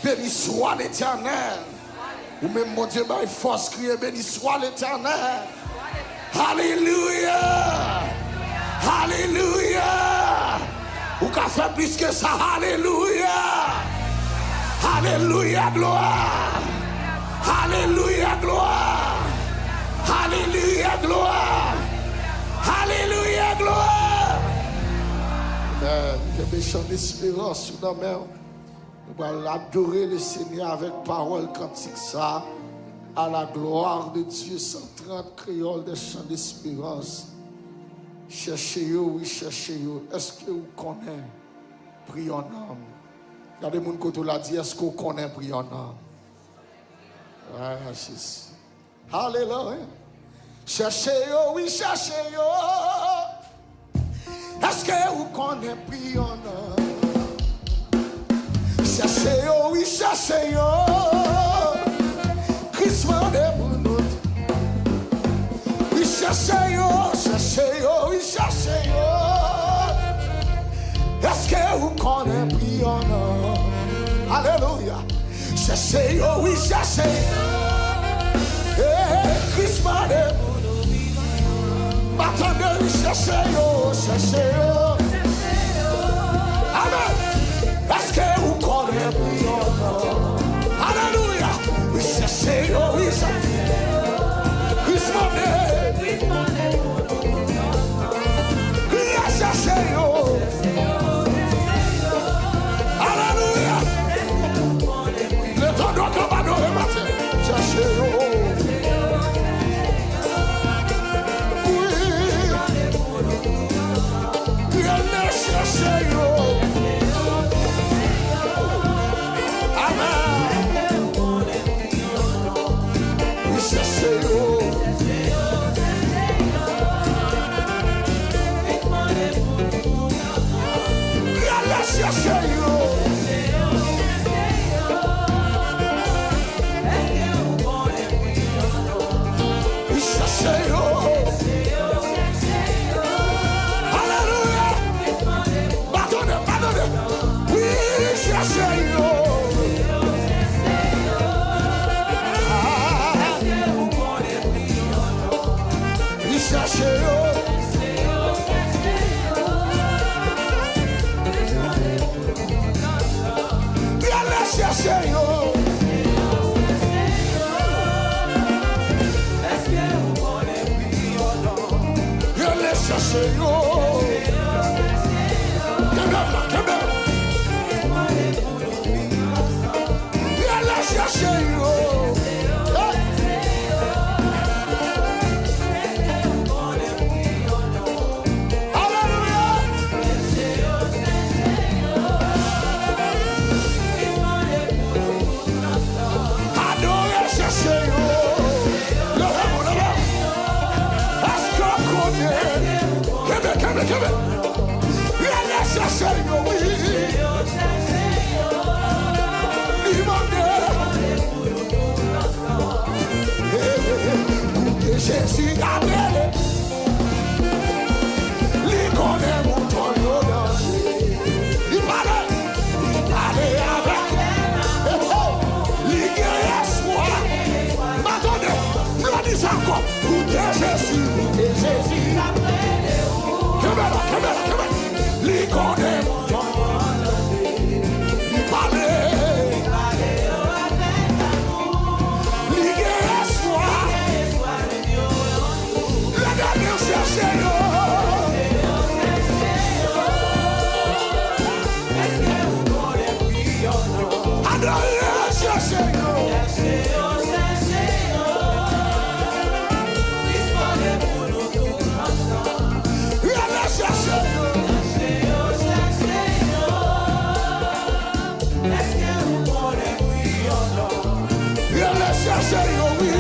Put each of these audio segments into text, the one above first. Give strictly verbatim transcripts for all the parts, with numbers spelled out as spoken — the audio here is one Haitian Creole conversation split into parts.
Béni soit l'Éternel. Ou menm Bondye bay fòs, kriye, béni soit l'Éternel. Alelouya! Alelouya! Ou ka fè plis ke sa. Alelouya! Alelouya, glwa! Alelouya, glwa! Alelouya, glwa! Alelouya, glwa! Amèn. Kenbe chan desperans ou nan men w. Nou pral adore le Senyè avèk pawòl kantik sa a, à la gloire de Dieu, cent trente, Créole des Chants d'Espérance. Chèche yo, wi, chèche yo. Èske ou konnen pri yon nonm? Gade moun kote w la, di, èske ou konnen pri yon nonm? Ah, jis. Alelouya. Chèche yo, wi, chèche yo. Èske ou konnen pri yon nonm? Chèche yo, wi, chèche yo. Kris mande pou nou. Wi, chèche yo, chèche yo, wi, chèche yo. Èske ou konnen pri yon nonm? Alelouya. Chèche yo, wi, chèche yo. Eh, Kris mande. M pa tande, wi, chèche yo, chèche yo. Amèn. Èske ou konnen pri yon nonm? Alelouya. Wi, chèche yo, wi, chèche yo. Kris mande. Wi, chèche yo. Alelouya. Letan dòk anba dòre maten, chèche yo. Wi. Rele chèche yo. Amèn. Wi, chèche yo. Rele chèche yo. Wi, chèche yo. Alelouya. Padone, padone. Wi, chèche yo. Ah. Wi, chèche yo. Rele chèche yo. Rele chèche yo. Kenbe la, kenbe la. Rele chèche yo. Alelouya. Adore, chèche yo. Leve w, leve w. Èske w konnen? Kenbe, kenbe, kenbe. Rele chèche yo, wi. Li mande. Koute Jezi k ap rele. Li konnen mouton yo danje. Li pale. Li pale avèk. Li gen espwa. Madanm, m ap di sa ankò. Koute Jezi. Koute Jezi. Kenbe la, kenbe la, kenbe la. Li konnen. Li pale. Li gen espwa. Leve men chèche yo. Adore chèche yo. Rele chèche yo. Rele chèche yo, wi.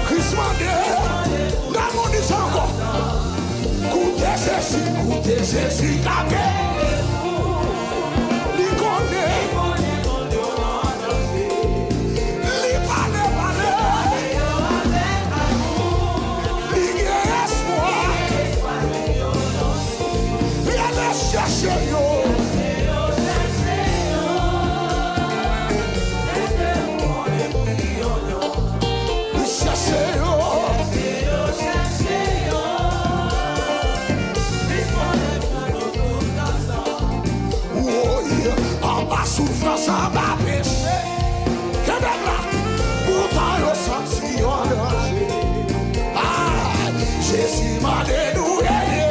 Kris mande. N ap di sa ankò. Koute Jezi, koute Jezi k ap rele. Li konnen. Li pale, pale. Li gen espwa. Rele chèche yo. Soufrans anba peche. Kenbe m la. Poutan yo santi yo an danje. Ah, Jezi mande nou ede,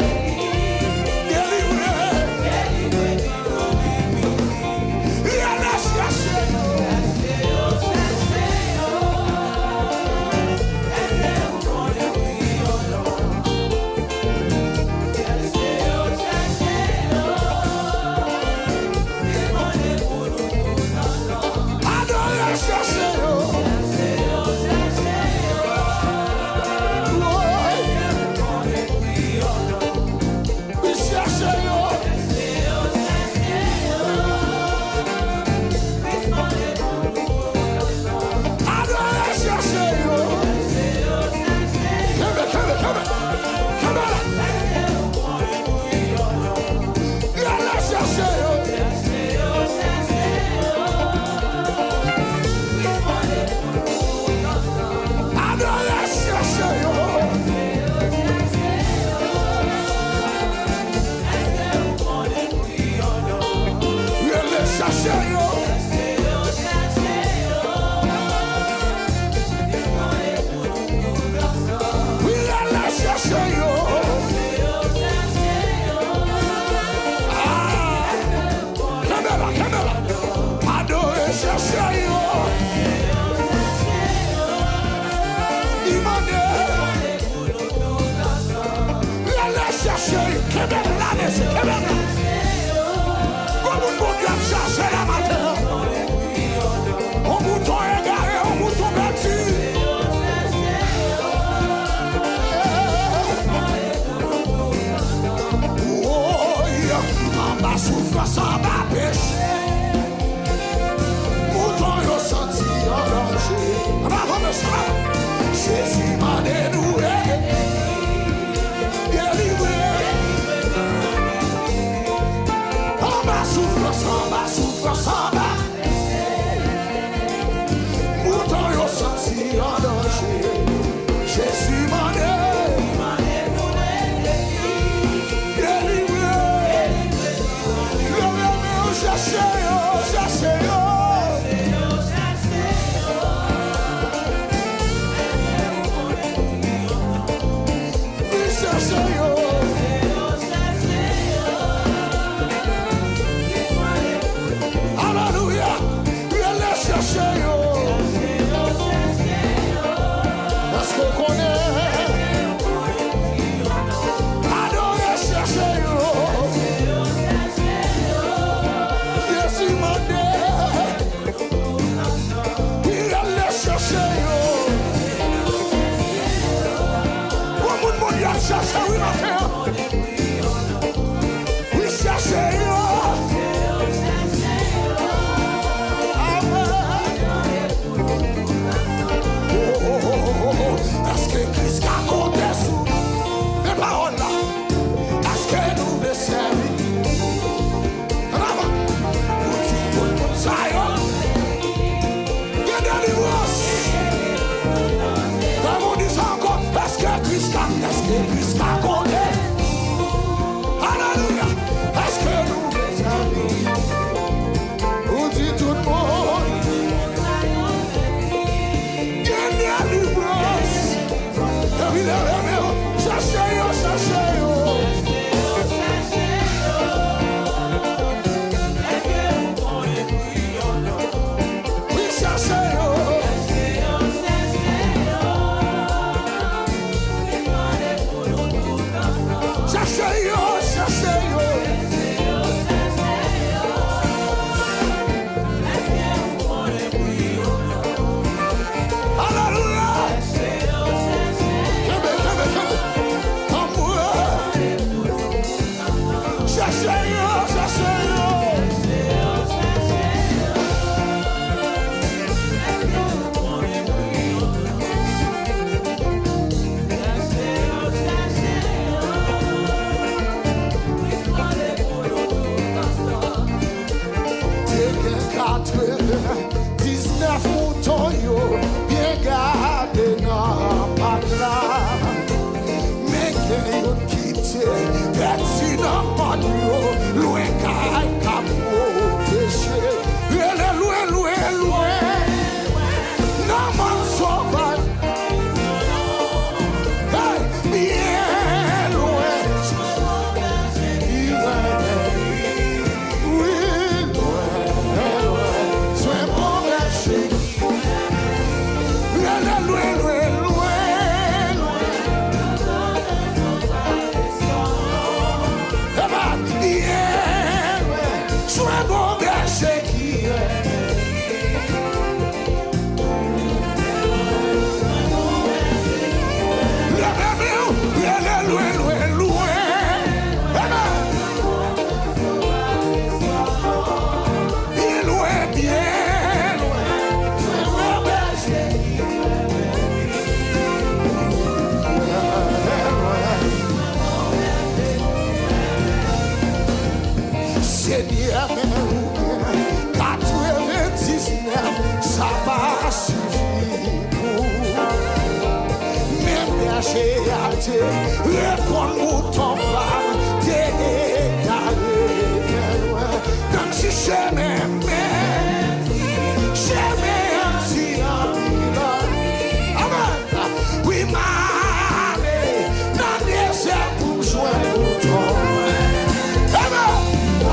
delivre. Rele chèche yo. Adore, chèche yo. Woy. Chèche yo. Adore, chèche yo. Kenbe, kenbe, kenbe. Kenbe la. Rele chèche yo. Adore, chèche yo. Rele chèche yo. Wi, rele chèche yo. Ah, kenbe la, kenbe la. Adore, chèche yo. Li mande. Rele chèche, kenbe m la, mesye, kenbe m la. Gon moun Bondye ap chache la maten an. On mouton egare, on mouton pèdi. Woy, anba soufrans, anba peche. Poutan yo santi an danje. Anba vann sa, Jezi mande nou ede, delivre. Anba soufrans, anba soufrans, anba. Poutan yo santi an danje. Jezi mande, delivre. Leve men w, chèche yo, chèche yo. Wi, chèche yo. Alelouya. Rele chèche yo. Èske w konnen? Adore chèche yo. Jezi mande. Wi, rele chèche yo. Gon moun Bondye ap chache wi maten an. Wi, chèche yo. Amèn. Oh, oh, oh, oh, oh. Èske Kris ka konte sou nou? Men pawòl la. Èske nou vle sèvi? Ann avan. Pou di tout moun sa yo gen delivrans. Fè m di sa ankò. Èske Kris ka, èske Kris ka konte? Alelouya. Èske nou vle sèvi? Pou di tout moun gen delivrans. Epi leve men w, chache yo, chache yo. Wi, chache yo. Chache yo, chache yo. Alelouya. Kenbe, kenbe, kenbe. Anmwe. Chache yo, chache yo. Te gen katrevendiznèf mouton yo byen gade nan pak la. Men gen youn ki te pèdi nan mòn yo, lwen kay k ap pwoteje. Leve men w, rele lwen, lwen, lwen. Amen. Byen lwen, byen lwen. Senyè, men ou gen katrevendiznèf, sa pa sifi pou ou. Men bèje a te reponn mouton pa m te egare byen lwen. Menm si chemen, men chemen an di anpil. Amen. Wi, m ale nan dezè pou m jwenn mouton. Amen. M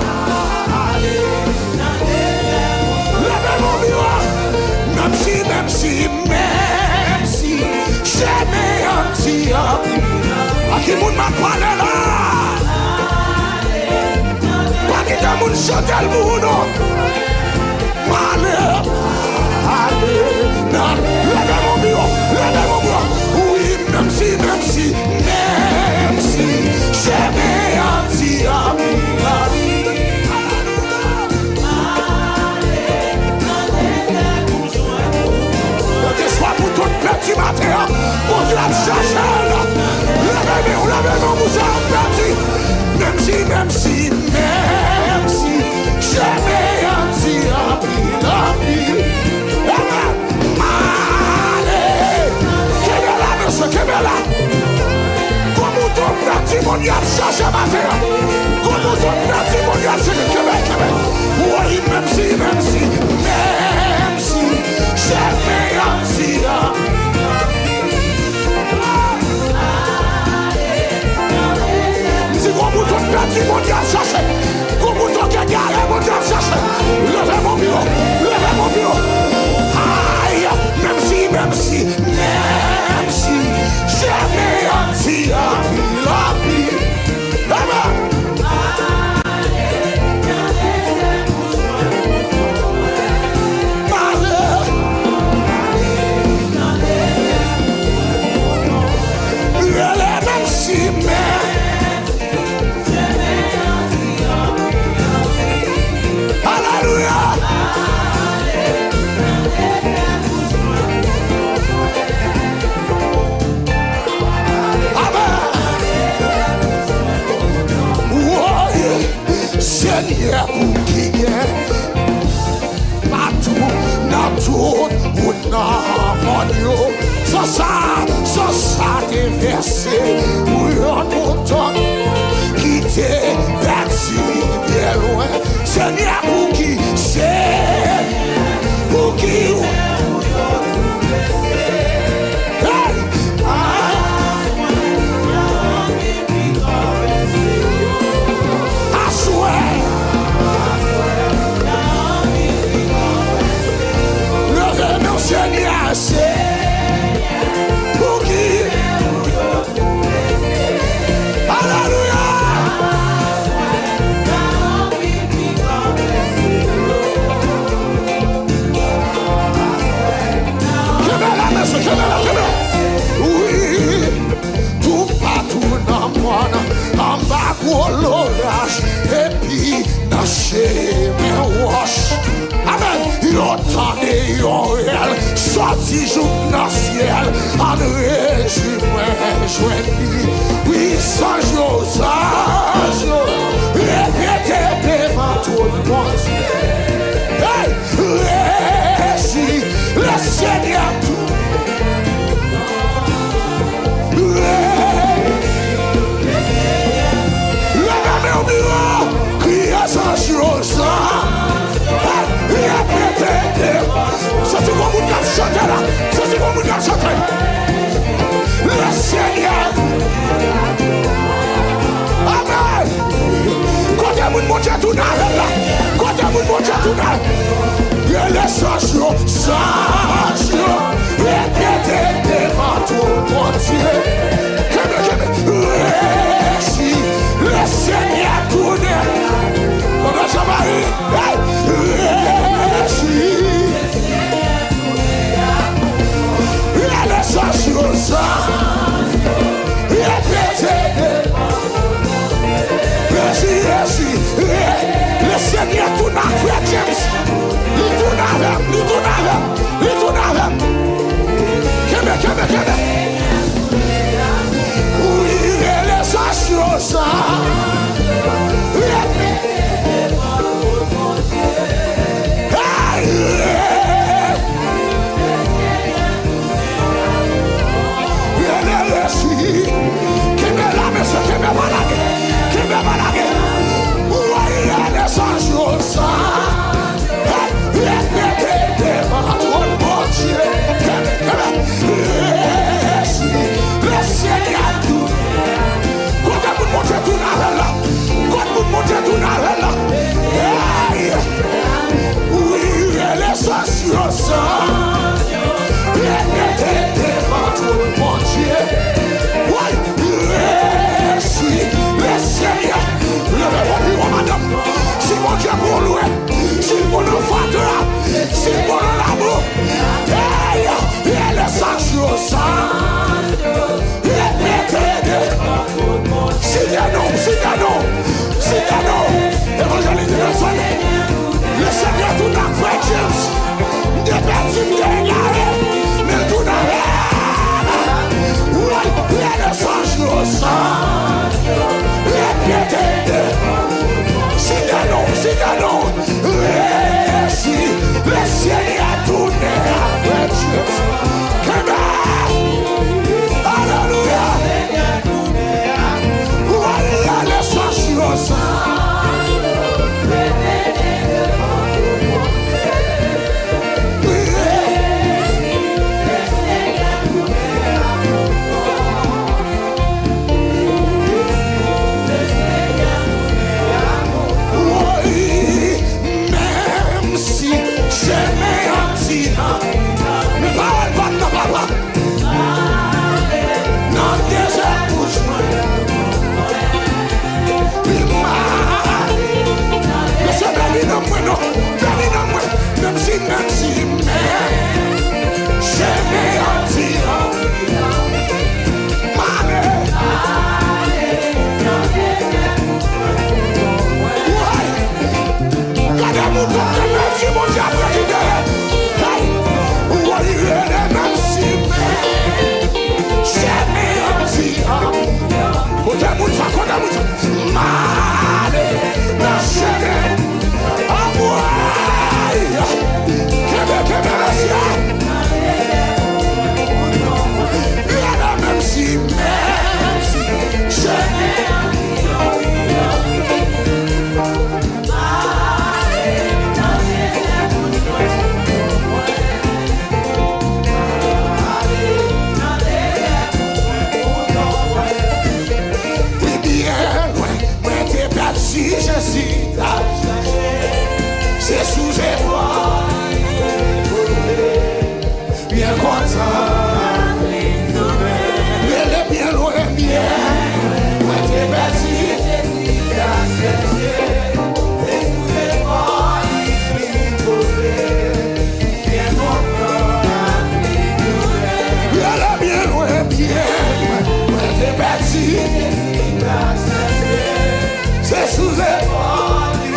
ale nan dezè pou m jwenn mouton. Leve men w pi wo. Menm si, menm si, menm si chemen an di anpil. A ki moun m ap pale la? Pa kite moun chante l pou ou non. M ale, ale, nan, leve men w pi wo, leve men w pi wo. Wi, menm si, menm si, menm si chemen an di anpil. Kèlkeswa mouton pèdi maten an, Bondye ap chache l. Leve men w, leve men w pou sa w pèdi. Menm si, menm si, menm si chemen an di anpil, anpil. Amen. M ale. Kenbe la, mesye, kenbe la. Gon mouton pèdi, Bondye ap chache maten an. Gon mouton pèdi, Bondye ap chache. Kenbe, kenbe. Woy, menm si, menm si, menm si chemen an di anpil. M di gon mouton pèdi, Bondye ap chache. Gon mouton k egare, Bondye ap chache. Leve men w pi wo, leve men w pi wo. Ay, menm si, menm si, menm si chemen an di anpil, anpil. Amen. M ale. Rele menm si, men. Alelouya. Amen. Woy. Senyè, pou ki gen patou nan tout wout nan mòn yo. San sa, san sa te vèse pou yon mouton ki te pèdi byen lwen. Senyè, pou ki, Senyè, pou ki ou, hey, ah. Aswè. Leve men w, Senyè, se pou ki. Alelouya. Kenbe la, mesye, kenbe la, kenbe la. Wi. Toupatou nan mòn, anba gwo loraj, epi nan chemen wòch. Amèn. Yo tande yon rèl sòti jouk nan syèl, ann rejwi mwen jwenn li. Wi, zanj yo, zanj yo, repete devan twòn Bondye. Hey! Rejwi, Lesenyè tou. Leve men w pi wo, kriye zanj yo, zanj. Repete. Santi gon moun k ap chante la. Santi gon moun k ap chante. Lesenyè. Amèn. Kote moun Bondye tounen avè l la? Kote moun Bondye tounen? Rele zanj yo, zanj yo, repete devan twòn Bondye. Kenbe, kenbe. Rejwi, Lesenyè tounen. Papa Jean-Marie, hey! Yo sa, repete devan twòn Bondye. Woy, resi, Lesenyè, leve pou pi wo, madanm. Si Bondye pou lwen, si pou nan fatra, si pou nan labou. Hey, rele sa, yo sa. Repete de. Site non, site non, site non. Evanjelis Nelson. Lesenyè tounen ak frè James. M te pèdi, m te egare, men l tounen avè m. Woy, rele sa, yo sa. Repete de. Site non, site non. Resi, Lesenyè tounen avè James. Kenbe! Alelouya! Alelouya, le sasyosa. Woy, menm si chemen an ti an, men pawòl pa m nan, papa. Nan dezè pou jwenn. Mesye, beni nan mwen non, beni nan mwen. Menm si, menm si, men chemen an ti an. Male. Woy. Gade moun k ap pèdi Bondye ap rekipere. Hey! Woy, rele menm si men chemen an ti an. Kote moun sa, kote moun sa? Male nan chemen. Anmwey! Kenbe, kenbe mesye. Rele menm si men chemen an ti an. Wi, byen lwen, mwen te pèdi Jezi t al chèche. Se sou zepòl li poze. Byen kontan li tounen. Rele byen lwen, byen lwen. Mwen te pèdi. Rele byen lwen, byen lwen. Mwen te pèdi. Se sou zepòl li.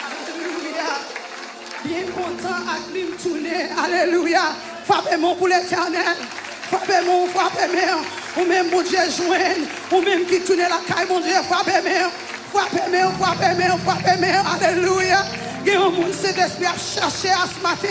Alelouya. Byen kontan ak li m tounen. Alelouya. Frape men w pou Letènèl. Frape men w, frape men w. Ou menm Bondye jwenn. Ou menm ki tounen lakay Bondye, frape men w. Frape men w, frape men w, frape men w. Alelouya. Gen yon moun Sentespri ap chache a s maten.